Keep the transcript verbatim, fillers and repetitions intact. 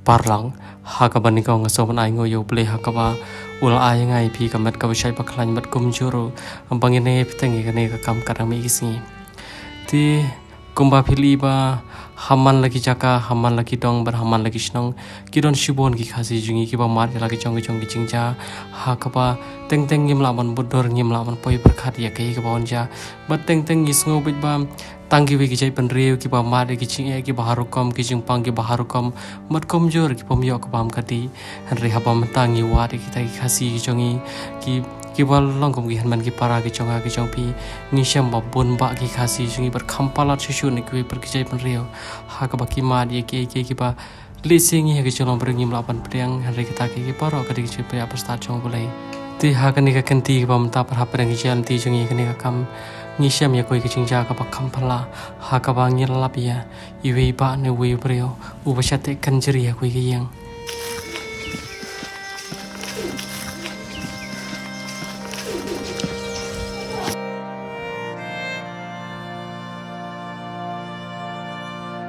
Paralok, ha kaba nyngkong nga sngewbha ai nguh ïa U Blei ha kaba u la ai ïa nga ïa phi ka met kaba shait ba khlaiñ bad kumjuh ruh ba ngin ïa pyrshang ïa kane ka kam katba mynta ka sngi. Te kumba phi la i ba ha man la ki jaka, ha man la ki dong bad ha man la ki shnong, ki don shibun ki Khasi jong ngi kiba mad ïa la ki jong ki jong ki jingjia ha kaba teng teng ngim lah ban bud dur, ngim lah ban poi pyrkhat ïa kaei kaba yn jia. Bad teng teng ngi sngew beit ba tang kiwei ki jaitbynriew kiba mad ïa ki jingeh kiba har rukom, ki jingpang kiba har rukom, bad kumjuh ki pom ïoh kaba ym ka dei. Hynrei haba mynta ngi wad ïa kita ki Khasi ki jong ngi, ki, kiba long kum ki hynmen ki para ki jong nga ki jong phi, ngi shem ba bun bah ki Khasi jong ngi bad kham palat shuh shuh na kiwei pat ki jaitbynriew ha kaba ki mad ïa kiei kiei kiba lehse ngi ha ki jinglong briew ngim lah ban pdiang. Hynrei kita kiei kiei baroh ka dei ka jingpynïaid ba stad jong U Blei. Te ha kane ka kynti kaba mynta pat hapdeng ka jingïaid lynti jong ngi ha kane ka kam, ngi shem ïa kawei ka jingjia kaba kham phylla ha kaba ngi la lap ïa iwei i bah ne iwei i briew uba shah teh kynjri ha kawei ka ïing.